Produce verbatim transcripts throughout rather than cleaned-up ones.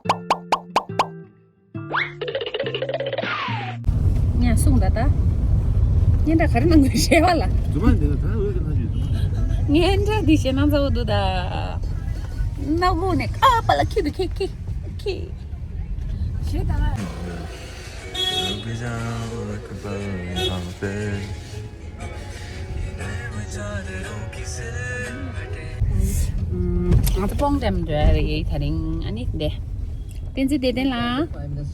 ངས་གསུངས་ད་ད། སྙན་གྲགས་ག་རེ་གནང་དགོས་ཞེས་པ་ལ། རྫུན་མ་འདི་ལ་ད་འོས་ཀྱི་ཐག་ཆོད། སྙན་གྲགས་འདི་ཞེད་སྣང་ཚ་བོ་འདུག་ད། སྣ་བུག་ནས་ཁ་པ་ལ་ཁྱི་འདུག་ཁྱི་ཁྱི་ཁྱི། ཞེས་ད་ལ། ང་ཚོ་སྤོང་འགྲེམས་འགྲོ་ཡ་རེད་དེ་རིང་ཨ་ནི་འདི། བསྟན་འཛིན་བདེ་ལྡན་ལགས།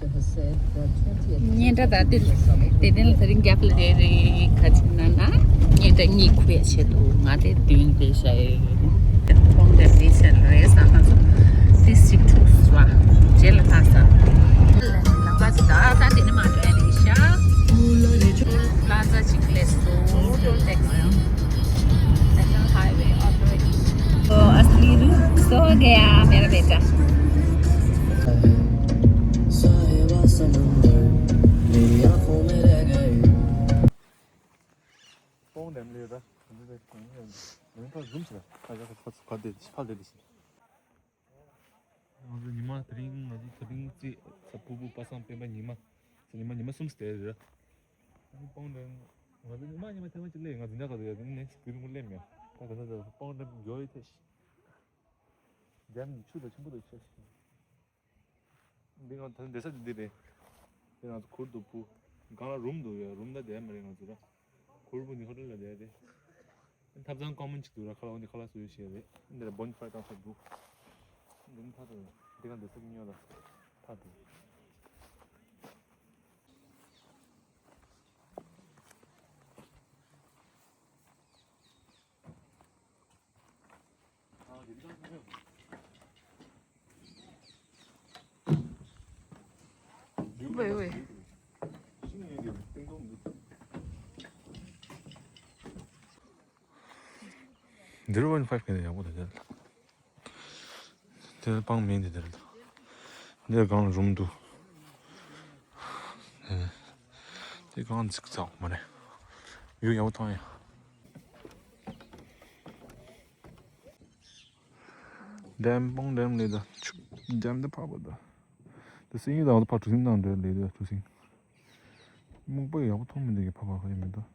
སྙན་གྲགས་ད་ལྟ་བདེ་ལྡན་ལགས་དེ་རིང་རྒྱབ་ལ་རེད་རེད་ག་ཅིག་ན་ན། སྙན་གྲགས་གཉིད་ཁུག་ཡ་ཆེད་དུ་ང་དེ་མདུན་དེ་ཤ་ཡོད། ཁོང་དེ་རེད་ཤ་རེད་ས་ང་ཚོ་དེ་སིབ་ཐུག་སུ་བ་རྗེས་ལ་ལྷག་ས། ལ་ནི་ལག་པ་ཅིག་ད་ད་དེ་ནི་མ་འགྲོ་ཡ་རེད་ཤ། प्लाजा चिकलेसो toll taxi. National highway auto. तो असली रूप सो गया मेरा बेटा। साहिबा समंदर मेरी आंखों में रह गए। སྤོང་འགྲེམས་ལས་ད། ང་ཚོ་ཉི་མ་དེ་རིང་ང་ཚོ་དེ་རིང་ཚེས་ཕ་ལྟ་དེ་ཞིག་ཚ་ཕུ་བུ་པ་སངས་སྤེན་པ་ཉི་མ། ཚེས་ཉི་མ་ཉི་མ་གསུམ་ཙམ་རེད། ཨ་ནི་སྤོང་འགྲེམས་ང་ཚོ་ཉི་མ་ཉི་མ་ཐེངས་མ་གཅིག་སླེབས། ང་འཛིན་གྲྭ་ག་ཚོད་ཡོད་ནས་དེ་རིང་མོ་སླེབས་མེད། ད་ག་ཚོད་ཚོད་སྤོང་འགྲེམས་མགྱོགས་ཡོད་ཐེ་ཤི། འགྲེམས་ཆུ་དང་ཆེན་པོ་དང་ཆེ་ཤི། འདི་ང་ཚོ་བསྡད་ས་འདི་འདི་རེད། འདི་ང་ཚོ་གུར་དུ་ཕུ། སྒང་ལ་རུམ་འདུག་ཡ། རུམ་ད་བསྡད་མ་རེད་ང་ཚོ་ར། གུར་ཕུ་ནི་ཧོ་ཊེལ་ལ་བསྡད་རེད། ཐབ་ཚང་ཀོ་མོན་ཅིག་འདུག་ར། ཁ་ལག་འོ་འདི་ཁ་ལག་བཟོ་ཡུལ་ཞིག་རེད། འདི་ལ་བོན་ཕ་ཡར་བཏང་ས་འདུག་འདི་ནི་ཐག་ཏུ་རེད། འདི་ག་འདི་ས་གི་ཉོ་ལ་ཐག་ཏུ། ཝེ་ཝེ། འདིར་ཝན་ཕའིབ་གན་ཡག་པོ་དེ་དེར་དེར་སྤང་མིན་དེ་དེར་དེར་གང་རུམ་འདུག་དེ་གང་ཚིག་ཚག་མ་རེད། ཡུ་ཡག་པོ་ཐང་ཡ། འགྲེམས་སྤང་འགྲེམས་ལས་ད་ཆུ་འགྲེམས་དེ་ཕག་པ་ད། དེ་སེང་གེ་དང་ཕ་གྲུ་གཟིངས་དང་འདྲ་ལས་ད་གྲུ་གཟིངས། སྨུག་པ་ཡག་པོ་མཐོང་མི་འདུག་གི་ཕ་ཕ་ཁ་ཡིན་མི་འདུག་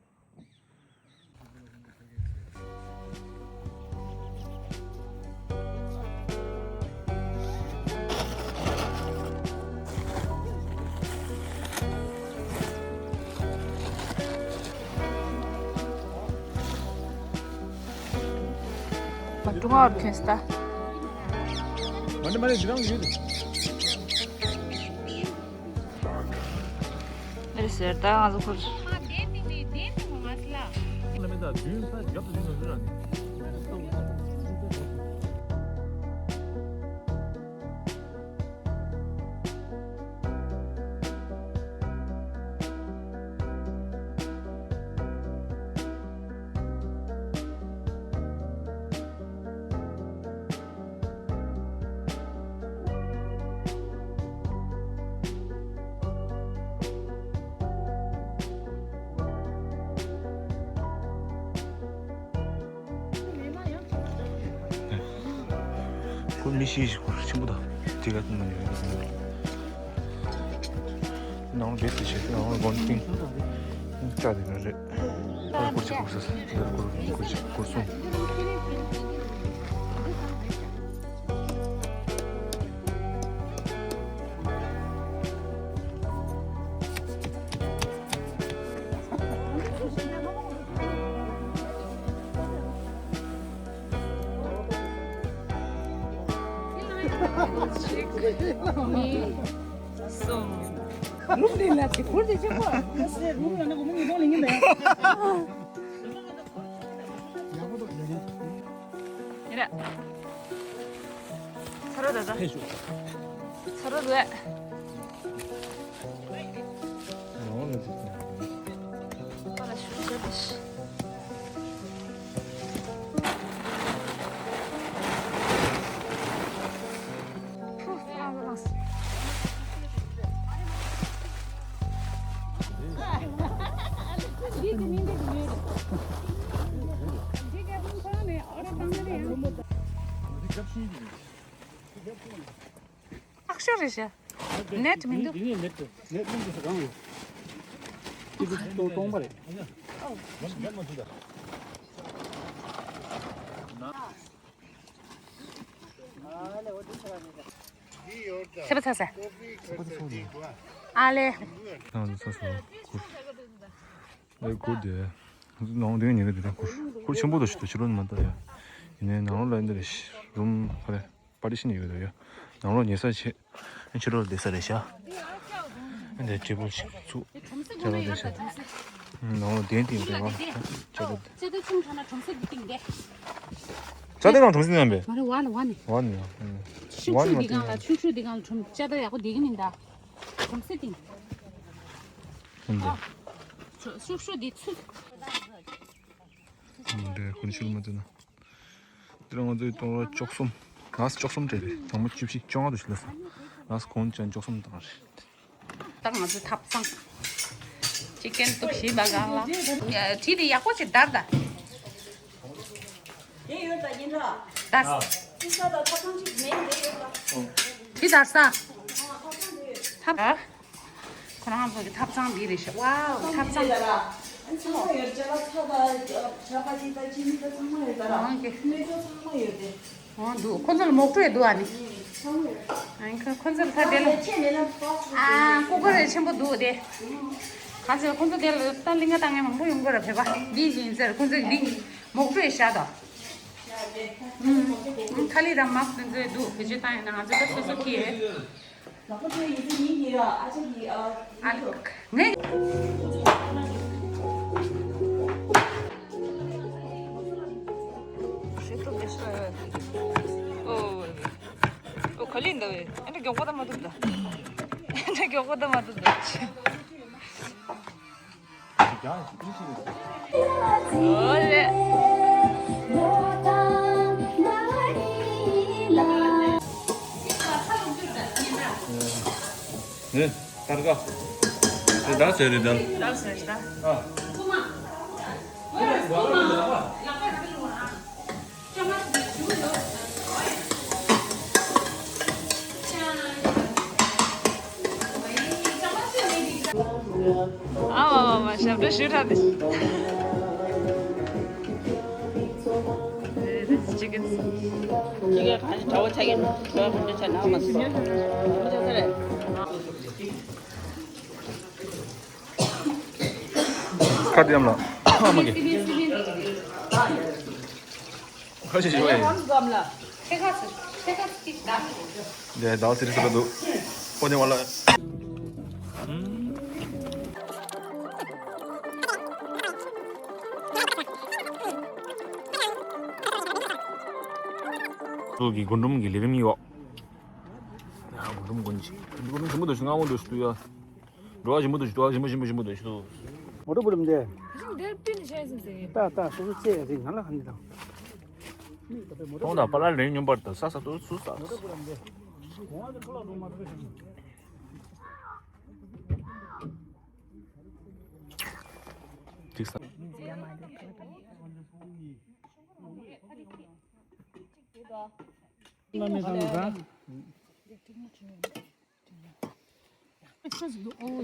ཀྲུང་ཨ་རུ་ཁྱོད་སྟ། མ་ཎི་མ་ཎི་འདི་རང་ཡོད་དེ། ཨེ་ཟེར་ད་ང་ཚོ་ཁུར། ཁོ་མི་ཤི་ཤི་ཁོ་ཆེན་པོ་དང་དེ་ག་དུ་མ་ཡོད་ནང་ལ་བེད་དེ་བྱས་ཏེ་ནང་ལ་གོན་ཏིང་ཅག་དེ་ག་རེད། ཨ་སྐོར་ཆ་སྐོར་ས་སྐོར་སྐོར་ཆ་སྐོར་སོང་། གསུམ། རུམ་འདི་ལ་དེ་འཁོར་དེ་ཆེན་པོ། ང་སེ་རུམ་ལ་ན་གོ་མོ་ངི་དོང་ལི་ངི་མེ། ཡ་ཡ། ཚ་རོ་ད་ད། ཕེ་ཤུ། ཚ་རོ་ད། ནང་ལ་ཅིག་ད། པ་ལ་ཤུ་ཤ་དེ་ཤི། ཤོ་རེད་ཤག་ནེཊ་མི་འདུག་འདི་ནི་ནེཊ་ནེཊ་མི་འདུག་ཟེར་གང་ཡོད། ཏི་ཏི་སྟོང་སྟོང་པ་རེད། ཁྱེད་པ་ཚ་ས། ཨ་ལེ། ང་ཚོ་ཚ་ས་ཁུར། ཨེ་ཁུར་དེ། ནང་དེ་ཉེ་གི་དེ་ཁུར། ཁུར་ཆེན་པོ་དང་ཞིག་ཏུ་ཕྱི་ལོགས་ནས་མ་ལྟ་ཡ། ཡིན་ནའི་ནང་ལོགས་ལ་འདི་རེད། རུམ་ཁ་རེ། པར་ཊི་ཤན་ཡོད་དོ་ཡ། ནང་ལོགས་ཉལ་ས་བྱས། ཕྱི་ལོགས་བསྡད་ས་རེད་ཤག་འདི་ཊེ་བལ་ཞིག་ཚུགས། ཅ་ལག་བསྡད་ས། ནང་ལོགས་གདན་དེ་རེད་བ། ཅ་ལག་ཅ་ལག་ཆུང་ཆུང་ཆུང་ཆུང་ཆུང་ཆུང་དེ་འདི། ཅ་དེ་ནང་གྲོང་གསེབ་ནང་པས། ང་རེ་བ་ནི་བ་ནི། བ་ནི་ཡ། ཤུག་ཤུག་འདི་གང་ལ་ཤུག་ཤུག་འདི་གང་ལ་ཁྲོམ་ཅ་དེ་ཡག་པོ་བསྡད་ཀྱི་མིན་ད། གྲོང་གསེབ་སྟེང་། ཧུམ་ད། ཤུག་ཤུག་འདི་ཚུགས། འདི་ཁོ་ནི་ཤུལ་མ་འདི་ན། འདི་རང་ང་ཚོའི་སྟོང་ལ་བཅུ་གསུམ། ལགས་བཅུ་གསུམ་སྤྲད་རེད། དང་པོ་བཅུ་བཞི་བཅོ་ལྔ་དུ་ཞིག་ལ་སོང་། ལགས་གོང་ཅན་བཅུ་གསུམ་བཏང་རེད། ད་ང་ཚོ་ཐབ་ཚང་། ཅི་ཀན་ཏུ་ཞིབ་ལ་གང་ལ། བྲིས་ཏེ་ཡག་པོ་ཞིག་བརྡར་ད། དེ་ཡོད་ད་ཡིན་ད། ད། ཨ། ཅི་ས་ད་ཐབ་ཚང་ཅིག་མེད་འདི་ཡོད་ད། འདི་བརྡར་ས། ཨ་ཐབ་ཚང་འདི་ཡོད། ཐབ། ཁོ་རང་ཚོ་གི་ཐབ་ཚང་འདི་རེད་ཤག་ཝའོ་ཐབ་ཚང་། ཚང་མ་ཡོད་ཅ་ལག་ཚྭ་དང་ཇ་པ་ཏི་དང་ཅི་ནི་དང་ཚང་མ་ཡོད་ད་ར། ཨང་ཀེ། སྨན་གྲོགས་ཚང་མ་ཡོད་དེ། འོ་འདུག་ཁོ་ཚོ་ལ་མོག་ཊ་ཡོད་འདུག་ཨ་ནི། ཚང་མ་ཡོད། ཨ་ཁོ་ཁོ་ཚོ་ལ་ད་དེ་ལ། ཆེ་མེད་ན་པགས་ཨ་ཀུ་ཀར་རེ་ཆེན་པོ་འདུག་དེ། ག་ཚོད་ཁོ་ཚོ་དེ་ལ་ད་གླིང་ག་བཏང་མཁན་མང་པོ་ཡོང་གི་ར་བོད་པ་འདི་ཡིན་ཟེར་ཁོ་ཚོ་གི་འདི་མོག་ཊ་ཡོད་ཤག་ད། ཁ་ལི་ར་མག་དེ་ཚོ་འདུག་བེད་སྤྱོད་བཏང་ཡོད་ན་ང་ཚོ་ད་སོ་སོ་ཁྱེར། ལག་པ་ཚོའི་ཡིན་གཅིག་ཡིན་གཅིག་ར་ཨ་ཅག་གིས་ཨ། ཨ་ལོ། ངས། ཤེས་ཐུབ་མི་ཤེས། ཨོ། ཨོ་ག་ལེར་འདུག་བས། ཨ་འདྲ་མགྱོགས་པོ་ད་མ་ཐུབ་ད། ཨ་འདྲ་མགྱོགས་པོ་ད་མ་ཐུབ་ད། ཨོ་ལེ། ནི་སྟར་ཀ། དེ་ད་ཟེར་རེད་ད། ད་ཟེར་ད། ཨ། ཨ་མ་མ་མ་ཞབས་བྲོ་ཞུ་ཐག་དེ། This is chicken. ཅི་ག་གང་ཞིག་གྲྭ་བ་ཆ་གི་གྲྭ་བ་མི་འདྲ་ཆ་ན་མ་སོ། མི་འདྲ་ཆ་རེད། ཁ་དེ་ཡམ་ལ། ཨ་མ་གི། ཁ་ཆེ་ཆེ་བ་ཡིན། ཁེ་ཁ་སི་ཁེ་ཁ་སི་ཏིག་ད། འདི་དག་སི་རི་སི་ར་འདུག་ཁོ་ནི་བ་ལ། ཚོ་གི་རྒུན་འབྲུམ་གི་ལས་རིམ་ཡོད། ཡ་རྒུན་འབྲུམ་དགོན་ཅིག་རྒུན་འབྲུམ་ཞིམ་པོ་འདུག་ཞིག་སྔ་མོ་འདུག་ཞིག་ཏུ་ཡ། འགྲོ་བ་ཞིམ་པོ་འདུག་ཞིག་འགྲོ་བ་ཞིམ་པོ་ཞིམ་པོ་ཞིམ་པོ་འདུག་ཞིག་ཏུ། མོ་ཊ་པུ་རམ་དེ། ཞིང་དེར་པིན་ཤེས་ཟིན་ཟེར། ཏ་ཏ་སོ་སོ་ཅེ་ཡ་ཟིན་ང་ལ་ཧ་ནི་དང་། མཐོང་དང་པ་ལ་ལེན་སྙོམས་པར་དང་ས་ས་ཏོ་སུ་ས། མོ་ཊ་པུ་རམ་དེ། གོང་བ་དེ་ཁོ་ལ་འགྲོ་མ་ཐུབ་ཞིང་། ཅིག་ས། ཨོ་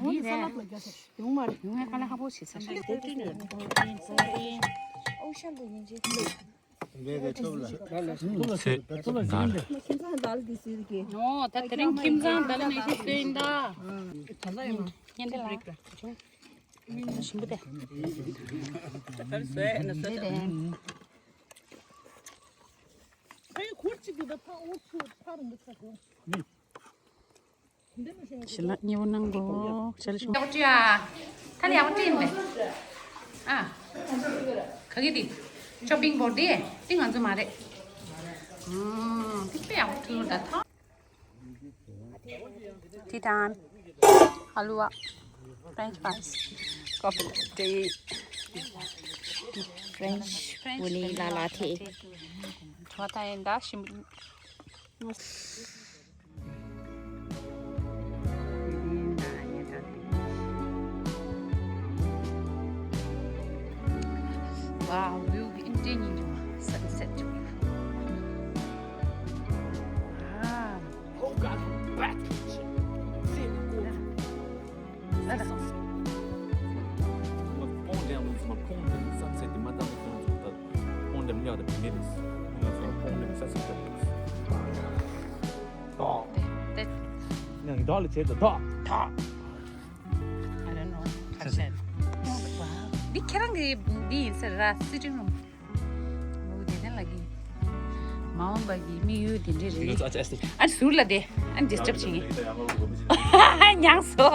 འདི་རེད། ཡོང་མ་ཁ་ལ་ཧ་པོ་ཞིག་ས་ས། ཨོ་ཤ་འདི་ཡིན་ཅི། ཨོ་ད་དེ་རིང་ཁྱིམ་ཚང་དག་ལ་ནས་ཤིག་སྟོན་ད། ཉན་དེ་ལ། ཞིམ་པོ་དེ། ཁོར་གཅིག་གི་ད་ཕ་འོ་ཚུ་ཕ་རུ་འདུག་ས་གོ། ཞི་ལ་ཉེ་བོ་གནང་གོ། ཞི་ལ་ཞུ། ཡག་པོ་བྲིས་ཨ། ཐ་ལི་ཡག་པོ་བྲིས་མེད། ཨ། ག་གི་དེ། ཅོ་པིང་བོར་དེ། དེ་ང་ཚོ་མ་རེད། ཨུམ། དེ་དཔེ་ཡག་པོ་བྲིས་ད་ཐ། Tea time. Halwa. French fries. Coffee. Tea. French. French vanilla latte. Chua ta enda shim. Wow, view bi intin sunset. Wow. Oh God, back. ཡང་ཡི་དྭགས་ལ་བྱེད་དོ་ད་ད། I don't know. ཁ་ཤས། འདི་ཁྱེད་རང་གི་འདི་ཡིན་ཟེར་ར། sitting room. འོ་དེ་ནས་ལ་གི། མ་འོངས་པ་གི་དམིགས་ཡུལ་དེ་འདྲས་རེད། ཨ་ཟུར་ལ་དེ་ཨ་disturb བྱེད་ངེས། མྱངས་སོ།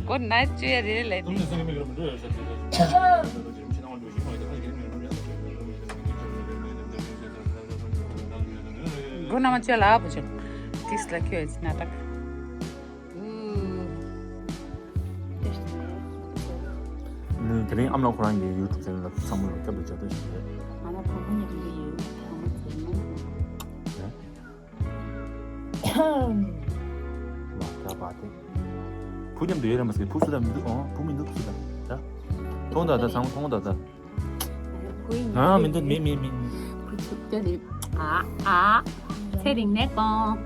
ཁོ་ན་བཅོས་ཡ་རེད་ལས་དེ། སྒོ་ན་མ་བཅོས་ལ་བུ་ཆུང་ཏིས་ལ་ཁྱོད་ན་ཏག་ནི་དེ་རིང་ཨ་མ་ལགས་ཁོ་རང་གི་YouTube channel ལ་ཚང་མ་ལ་སྐྱབས་དང་རྒྱབ་སྐྱོར་ཞུ་རྒྱུ་རེད། ཨ་མ་བུ་མོ་ཉིད་དུ་ཡོད། ཨ་མ་ཚེ་མ་ལ་ད་པ་དེ། བུ་མཉམ་དུ་ཡོད་རེད་མ་ཟེར། བུ་སུ་དང་མི་འདུག་ཨོ་བུ་མི་འདུག་སུ་དང་ད། མཐོང་ད་ད་ཚང་མ་མཐོང་ད་ད། ཨ་མི་འདུག་མི་མི་མི། བུ་ཚུགས་ཀྱི་རེད། ཨ་ཨ། ཚེ་རིང་ནས་གོང་།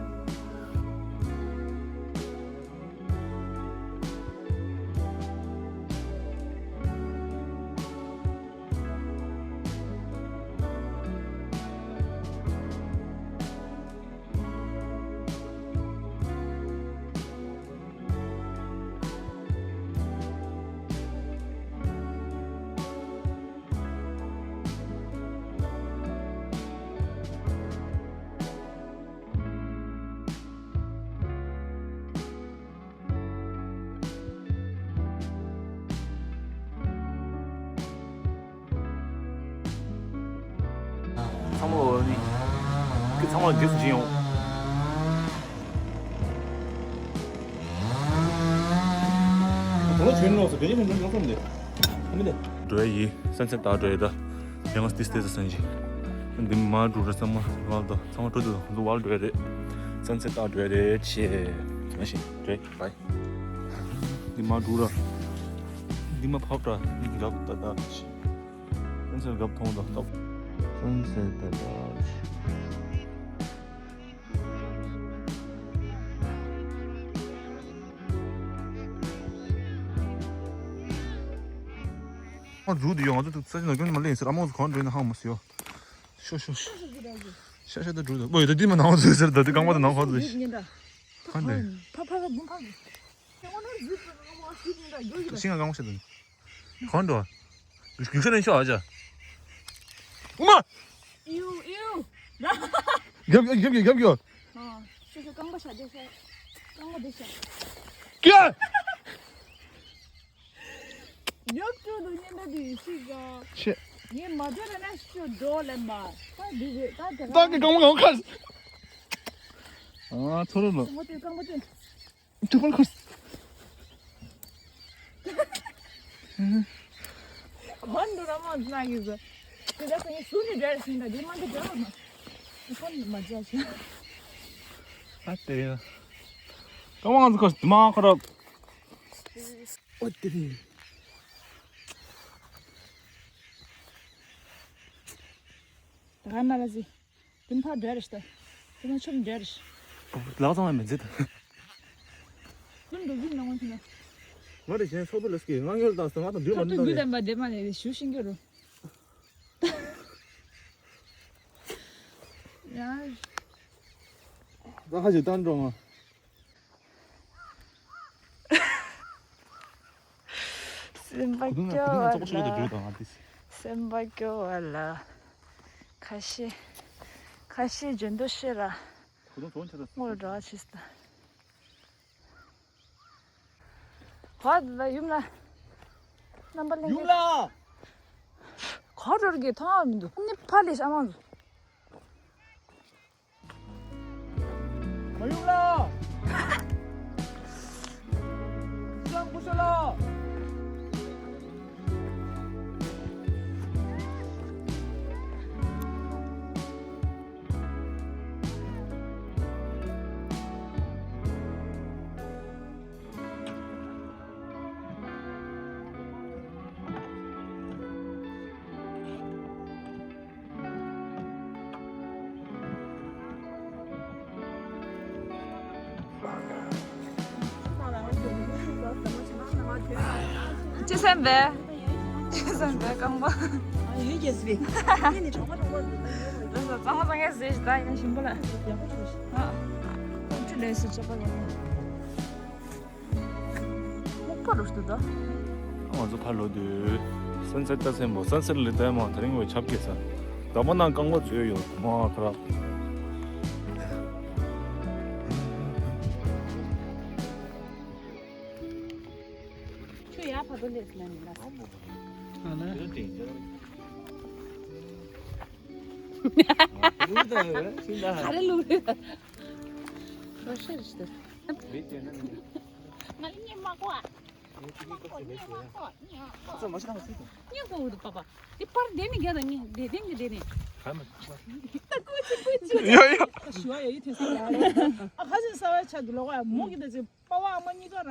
ཚང་མ་འོ་ནི། ཁྱོད་ཚང་མ་རྗེས་སུ་འབྱིན་ཡོང་། ད་ལོ་བྱོན་ནོ་སོ་བེ་ཅིན་ནང་ཚོགས་འདི། ཨ་མི་ལེ། འགྲོ་ཡ་ཡི་sunset ལྟ་འགྲོ་ཡ་ད། ཡང་ཏིས་ཏེ་ས་སན་ཇི། འདི་མ་འགྲོ་ར་ཚང་མ་ཝལ་ད་ཚང་མ་འགྲོ་དུ་འདུ་ཝལ་འགྲོ་ཡ་རེད། sunset ལྟ་འགྲོ་ཡ་རེད་ཆེ། ཚང་ཞིང་འགྲོ་ཡ་བའི། འདི་མ་འགྲོ་ར། འདི་མ་ཕབ་ར་འདི་རབ་ད་ད་ཆེ། sunset རབ་མཐོང་ད་སྟོབ། sunset ད་ད་ཆེ། ང་འཛུལ་དུ་ཡོང་། ང་ཚོ་ས་ཆ་ནང་སྐྱོན་མ་ལེན་ཟེར། ཨ་མོ་གང་འགྲོ་ན་ཧང་མ་སི་ཡོ། ཤོ་ཤོ་ཤོ། ཤ་ཤ་ད་འགྲོ་ད། ཨོ་ཡོད་ད། འདི་མ་ནང་འཛུལ་ཟེར་ད། འདི་རྐང་པ་ད་ནང་ཁོ་འཛུལ་ཤི། ཕ་ཕ་ཕ་ཕ་ཕ། ཤིང་ང་གང་ཤ་ད། གང་འགྲོ། རྒྱུག་ཤ་ནས་ཤོག་ཨ་ཅག་ཨུ་མ། ཨིའུ་ཨིའུ། རྒྱབ་རྒྱབ་རྒྱབ་རྒྱབ་རྒྱབ། ཨ། ཤོ་ཤོ་རྐང་པ་ཤ་དེ་ཤ། རྐང་པ་དེ་ཤ། ཀྱ། ཡབ་ཅོ་དུ་ཉེན་ད་དུ་ཤི་ག་ཆེ། ངས་མ་བརྗོད་ན་ཤོ་འགྲོ་ལེན་པ། ད་འདི་རེད་ད་དེ། ད་གི་རྐང་པ་གང་ཁར། ཨ་ཚོ་རུ་ལོ། རྐང་པ་དེ་རྐང་པ་དེ། ཐུག་པར་ཁུར། གོན་འདུག་ར་མ་ན་གི་ཟེར། དེ་ད་ཁོ་ཤུ་ནི་འདྲ་ཞིག་འདྲ་དེ་མ་འདི་འདྲ་མ། ཁོ་ནི་མ་འཇལ་ཞིག་ཨ་དེ། ཀ་མང་ཁུར་དེ་མ་ཁུར། ཨོ་དེ་རེད། ད་ག་ན་ར་ཟི། དེ་ཕར་འདྲ་རེད་ཤི་ད། དེ་ན་ཆུ་འདྲ་རེད་ཤི། ལག་ཚང་མ་མི་འཛིན་ད། ཁོ་འགྲོ་གི་ནང་ཁྱི་ན། ང་རེ་ཞེན་སོག་པོ་ལས་ཀྱི་ང་ངེར་དང་སོང་ང་དང་འདུས་མ་ཁ་ཐུག་འདུས་དང་། ལྡན་པ་དེ་མ་ནས་ཞུ་ཤིང་གི་རུ། ཡ། ད་ཁ་ཅིག་བཏང་འགྲོ་ང་། སེམས་པ་སྐྱོ་བ་ལ། སེམས་པ་སྐྱོ་བ་ལ། ཁ་ཤས། ཁ་ཤས་འཇོན་དོ་ཤེས་ར། ངོར་འགྲོ་བ་ཆེ་སྟ། བ་ལ་ཡུམ་ལ། རྣམ་པ་ལེན་ཡུམ་ལ། ག་རོར་གི་ཐང་མི་འདུག་ནི་ཕ་ལས་ཤ་མང་འདུག་མ་ཡུམ་ལ། ཤང་ཀུ་ཤ་ལ། ཅི་སེམས་པས། ཅི་སེམས་པས་རྐང་པ། ཡོད་རྒྱལ་སྲིད། ངས་ནི་གྲོགས་པོ་གྲོགས་པོ་འདུག་ན་ཡོད་མ་རེད། གཙང་མ་གཙང་ཡ་ཟེར་ཞིག་ད་ཡིན་ན་ཞིམ་པོ་ལ། ཡག་པོ་བྱུང་ཞིག་ཨ། ཁོང་ཁྲིད་ ཨེ་སི་ཅོ་པ་ལ་ཡ། མོག་པ་རུ་ཤི་དུ་ད། ང་ཚོ་ཕར་ལོག་དུས། སན་སེ་ཊི་ལྟ་སེམས་པོ། སན་སེ་ཊི་ལི་ལྟ་མ་དེ་རིང་བའི་ཆབ་ཀྱི་ས། ད་མ་ནང་རྐང་པ་འཛུལ་ཡོད་མ་ཁ་ར། ཁྱོད་ཡར་ཕར་འགྲོ་ལས་ཟིན་ན་ནི་ལ། ཨ་ན། ག་རེ་ལུག་རེད། རོ་ཤེར་ཤི་དེར། ང་ལ་ཉེ་མ་གོ་ཨ། ཉེ་མ་གོ་ཉེ་མ་གོ་ཉེ་མ་གོ། ཉེ་གོ་འུ་དུ་པ་པ། དེ་པར་དེ་ནི་རྒྱ་དང་ཉེ་དེ་དེང་གི་དེ་ནི། ད་ཀུ་ཅི་ཀུ་ཅི། ཡ་ཡ། ཞུ་བ་ཡ་ཡི་དེ་ས་ཡ། ཨ་ཁ་ཅིག་ས་བའི་ཆ་དུ་ལོག་ཡ་མོ་གི་ད་ཅི་པ་བ་ཨ་མ་གཉིས་ཀ་ར།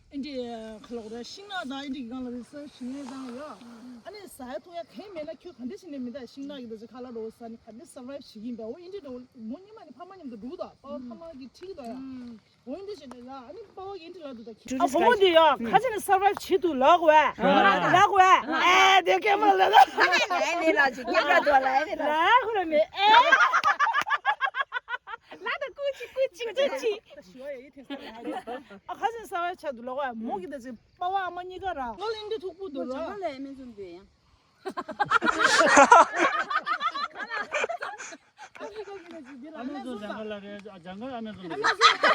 ཨིན་དྲི་ཁ་ལོག་ར་ཤིང་ནགས་དང་ཨིན་དྲི་གི་སྒང་ལ་རི་སར་ཞིང་ལས་དང་ཡོད། ཨ་ནི་ཟ་ཡ་འཐུང་ཡ་གང་མེད་ན་ཁྱོད་ག་འདྲ་བྱས་ནས་མི་ད་ཤིང་ནགས་ཀྱི་ད་ཅི་ཁ་ལག་འགྲོ་ཟ་ནི་ག་འདྲ་སར་བའིབ་བྱེད་ཀྱིན་པས། འོ་ཨིན་དྲི་འགྲོ་མོ་གཉིས་མ་ནི་ཕ་མ་མཉམ་དུ་འགྲོ་ད་པ་བ་ཕ་མ་གི་ཁྲིད་ཀྱི་ད་ཡ། འོ་ཨིན་དྲི་བྱས་ནས་ལ་ཨ་ནི་པ་བ་གི་ཨིན་དྲི་ལ་དུ་ད་ཁྱི། ཨ་བུ་མོ་འདི་ཡ་ཁ་ཅིག་ནས་སར་བའིབ་བྱེད་དུ་ལག་བས་ལག་བས། ཨེ་དེ་སྐད་མ་ལ་ལ། ལ་ལ་ལ་ཅིག་སྐད་ཆ་འགྲོ་ལ་ཨེ་ལ། ལ་ཁོ་ར་མེད་ཨེ། ལ་ད་ཀུ་ཅི་ཀུ་ཅི་ཀུ་ཅི། ཨ་ཁ་ཅིག་ས་བའི་ཆ་དུ་ལོག་ཨ་མོ་གི་ད་ཅི་པ་བ་ཨ་མ་གཉིས་ཀ་ར་ལོ་ལིན་དུ་ཐུག་པོ་དུ་ལ། ལ་ཨེ་མེ་ཟོན་དུ་ཡང་། ཨ་མེ་ཟོན་ཇང་ག་ལ་རེ་ཇང་ག་ཨ་མེ་ཟོན། ཨ་མེ་ཟོན་ཇང་ག་ལ་རེ།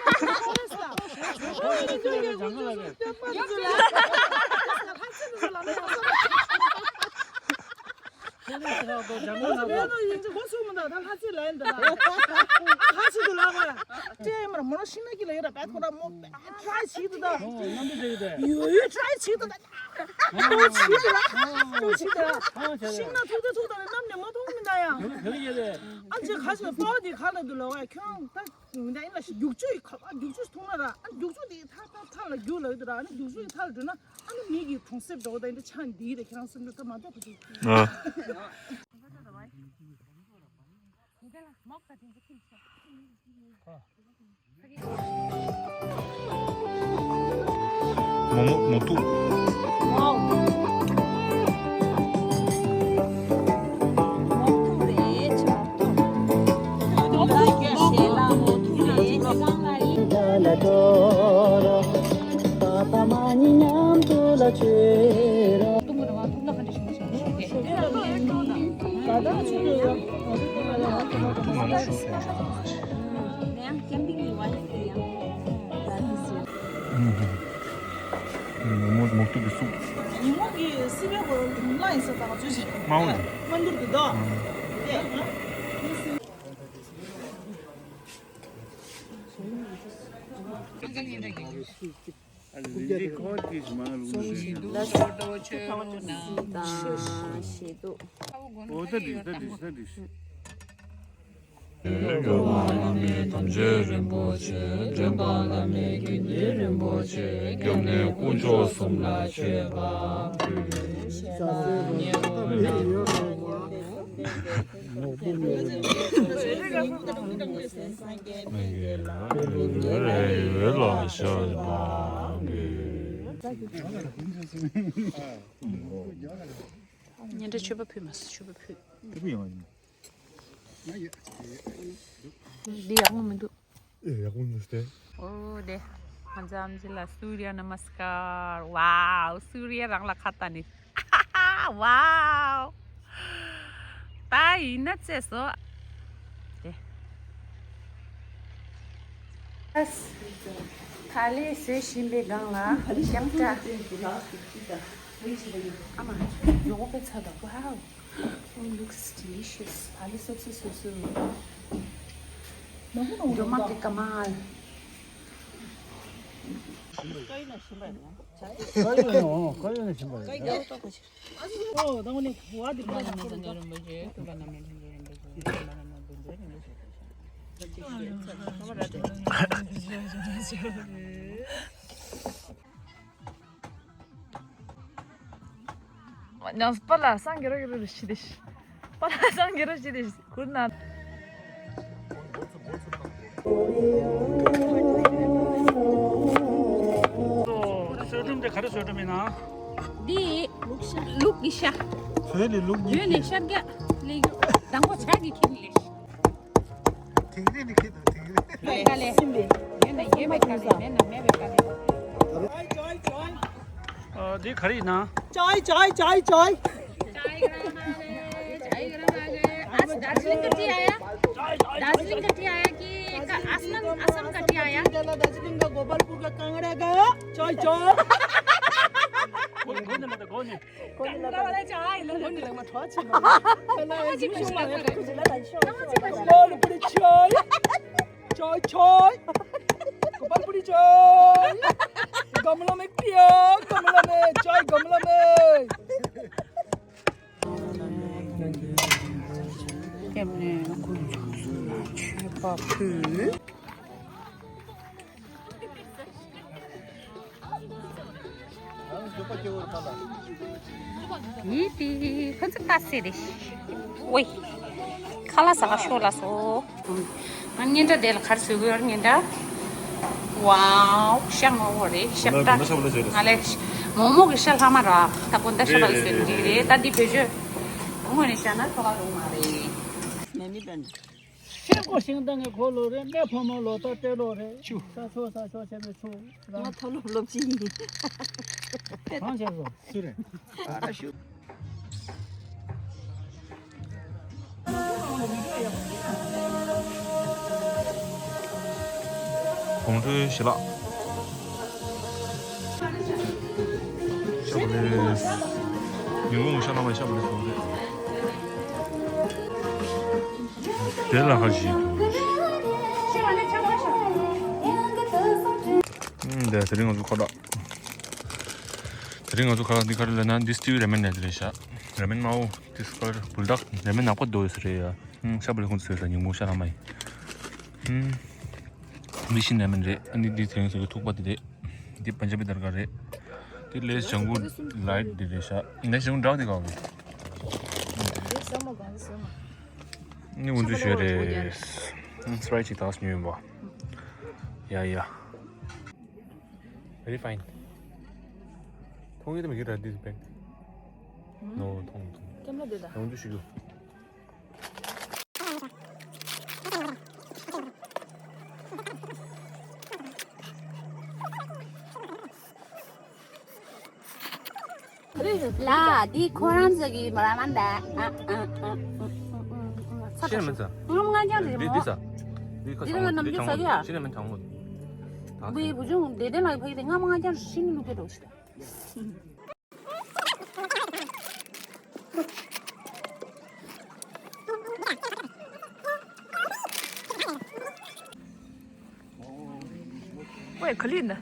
ཨ་ནི་མི་གི་གྲོང་གསེབ་འགྲོ་ད་ཨ་ནི་རྒྱུག་ཆུ་ཡི་ཐག་ཐག་ལ་རྒྱུག་ལ་ཡོད་ད་ར། ཨ་ནི་རྒྱུག་ཆུ་ཡི་ཐག་ལ་འགྲོ་ན་ཨ་ནི་མི་གི་གྲོང་གསེབ་འགྲོ་ད་འདི་ཆ་འདི་རེད། ཁྱེད་རང་སེམས་ནང་ད་མ་གཏོགས་ཁ་ཅིག་ཨ། མོག་མོག་ཐུག་མོག་མོག་ཐུག་གི་སུབ། ཉིན་མོ་གི་སི་པན་གོ་ལ་ཡིན་ས་དང་ཚོད་ཅིག་མ་འོང་། མ་འདུར་གི་དོ། སྙན་གྲགས་མཆོད་པ་ཕུལ་མ་སོང་། མཆོད་པ་ཕུལ། འདི་ཡག་པོ་མི་འདུག་ཡག་པོ་མི་འདུག་སྟེ། ཨོ་དེ། ང་ཚོ་ཨམ་ཆི་ལ་སུརྱ་ན་མ་སི་ཀར། ཝའོ། སུརྱ་རང་ལ་ཁ་བཏགས་ནི། ཝའོ། ད་ཡིན་ན་ཚེ་སོ། དེ། ད་ལས་བཟོས་བཞིན་པའི་སྒང་ལ་རྒྱང་བཀྲ། ཨ་མ། མགྱོགས་པོ་ཚར་དང་། ཝའོ། Oh, looks delicious. ཨ་ལི་སོབ་སོབ་སོབ་སོབ། འགྲོ་མ་ཀེ་ཀ་མལ། ཡང་པ་ལ་སང་གི་རོ་གི་རོ་རི་ཤི་དེ་ཤི། པ་ལ་སང་གི་རོ་ཤི་དེ་ཤི་ཁུར་ན། བཟོ་སྒྲུབ་དེ་ག་རེ་བཟོ་སྒྲུབ་ཡིན་ན། འདི་ལུག་ཤ། ལུག་གི་ཤ། བོད་ནས་ལུག་གཉིས། བོད་ནས་ཤར་རྒྱག་ལས་རྒྱུ་དང་པོ་ཇ་གི་ཁྱེར་ལས། དེང་རེ་ནས་ཁྱེར་དང་དེང་རེ། འདི་ག་རེ་ཡིན་ན། ཅོའི་ཅོའི་ཅོའི། ཅོའི་ཅོའི་ཅོའི་ཅོའི། आज दार्जिलिंग का टी आया, दार्जिलिंग का टी आया कि का आसमान, आसाम का टी आया। दार्जिलिंग का गोपालपुर का कांगड़ा का चाय चाय। कांगड़ा वाला चाय, लो। चाय चाय। गोपालपुरी चाय। गमला में पिया, गमला में, चाय गमला में। ཡིད་དེ་ཁོ་ཚོ་ལྟ་སེ་རེད། ཝེ། ཁ་ལག་ཟ་ག་ཤོག་ལ་སོ། ང་སྙན་གྲགས་དེ་ལ་གར་བཟོས་དགོས་སྙན་གྲགས། ཝའོ། ཤ་ངོ་བོ་རེད། ཤ་བཀྲ། ང་ལས་མོག་མོག་གི་ཤ་ལྷག་མ་རག་ད་གོ་ད་ཤ་བ་ལ་བཟོས་འགྲིག་རེད། ད་འདི་བེད་སྤྱོད་དངོས་ནས་བཤད་ན་ཐོ་ག་རུང་མ་རེད། མེ་མི་བན། ཤེལ་སྒོ་ཤིང་དང་གི་འཁོར་ལོ་རེད། སྨན་ཕོ་མོ་ལོ་ཏོག་སྤྲེལ་ལོ་རེད། ཆུ། ས་ཆོག་ས་ཆོག་བྱས་པའི་ཆུ། ང་མཐོ་སློབ་སློབ་ཆེན་ཡིན། གང་བྱས་སོང་། སུ་རེད། ཨ་ར་ཤུ། གོང་ཁྲོའི་ཞལ་ལག་ཤ་བ་ལས། ཉིན་གུང་ཤ་ལ་མ་ཤ་བ་ལས་སོང་རེད། དེ་ལ་ཁ་ཞིག་འདུག་ཨུམ། དེ་དེ་རིང་ང་ཚོ་ཁ་ལག་དེ་རིང་ང་ཚོ་ཁ་ལག་འདི་ག་རེ་ལབ་ན། འདི་སི་ཊིའུ་རེ་མན་ནས་རེད་ཤག་རེ་མན་མ་འོ། འདི་སི་ཀར་བུལ་ཌག་རེ་མན་ནག་པོ་འདུག་ཡོད་ས་རེད་ཡ། ཨུམ། ཤ་བ་ལས་ཁོང་ཚོས་ས་ཉིན་མོ་ཤ་ལ་མ་ཡིན། ཨུམ། མི་ཤིན་རེ་མན་རེད། ཨ་ནི་འདི་དེ་རིང་ཚོ་གི་ཐུག་པ་འདི་རེད། འདི་པན་ཇ་བི་དར་ག་རེད། འདི་ལེས་ཇང་གུ་ལའིཊ་འདི་རེད་ཤག་ལེས་ཇང་གུ་ཌག་འདི་ག་རེད། འདི་སེ་མོ་གང་སེ་མོ། ནི་འུ་ཚོ་ཞོས་རེད། ཨུམ། སི་པ་རའེ་ཊི་ཅིག་དག་ཉོས་ཡིན་པ། ཡ་ཡ། Very fine. མཐོང་ཡོད་དམ་གི་ར་འདི་སི་པན། ནོ། མཐོང་མཐོང་། ཀེམ་ར་འདི་ད། འུ་ཚོ་ཞུ་རྒྱུ། ལ། འདི་ཁོ་རང་ཚོ་གི་མ་ར་མ་འདའ། ཨ་ཨ་ཨ། ཤེས་མི་ཚ། ང་མ་ང་ཅང་རེད་མོ། འདི་ས། འདི་ཁ་འདི་རང་ལ་ནམ་རྒྱུན་ཟ་གི་ཡ། ཤེས་མི་ཚ་མོ། བུའི་བུ་ཆུང་བདེ་ལྡན་ལགས་ཕ་གི་དེ་ང་མ་ང་ཅང་ཤེས་མི་ལུག་པའི་རོགས་ཤིག་ཝེ་ག་ལི་ན།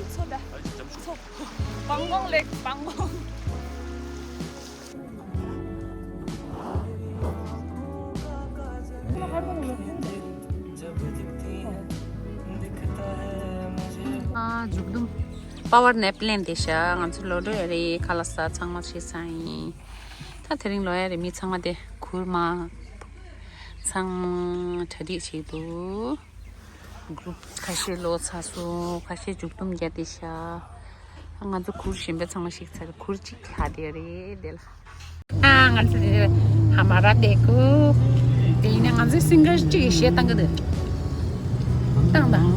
མཚོ་ད། མཚོ། བང་བང་ལེགས། བང་བང་། ཨ། མཇུག་སྡོམ་པ་ཝར་ནེབ་ལེན་བསྡད་ཤག་ང་ཚོ་ལོག་འགྲོ་ཡ་རེད། ཁ་ལག་ཟ། ཚང་མ་བྱས་ཚར་ཡིན། ད་དེ་རིང་ལོག་ཡ་རེད། མི་ཚང་མ་དེ་གུར་མ། ཚང་མ་གྲ་སྒྲིག་བྱེད་འདུག་གུར་ཁ་ཤས་ལོག་ཚར་སོང་། ཁ་ཤས་མཇུག་སྡོམ་རྒྱག་བསྡད་ཤག་ང་ཚོ་གུར་གཞན་པ་ཚང་མ་བཤིག་ཚར། གུར་གཅིག་ལྷག་བསྡད་རེད་དེ་ལ། ཨ་ང་ཚོ་དེ་ཧ་མ་ར་དེ་གུ། དེ་ཡིན་ན་ང་ཚོའི་སིང་གར་གཅིག་གིས་གཞས་བཏང་གི་འདུག་བཏང་དང་།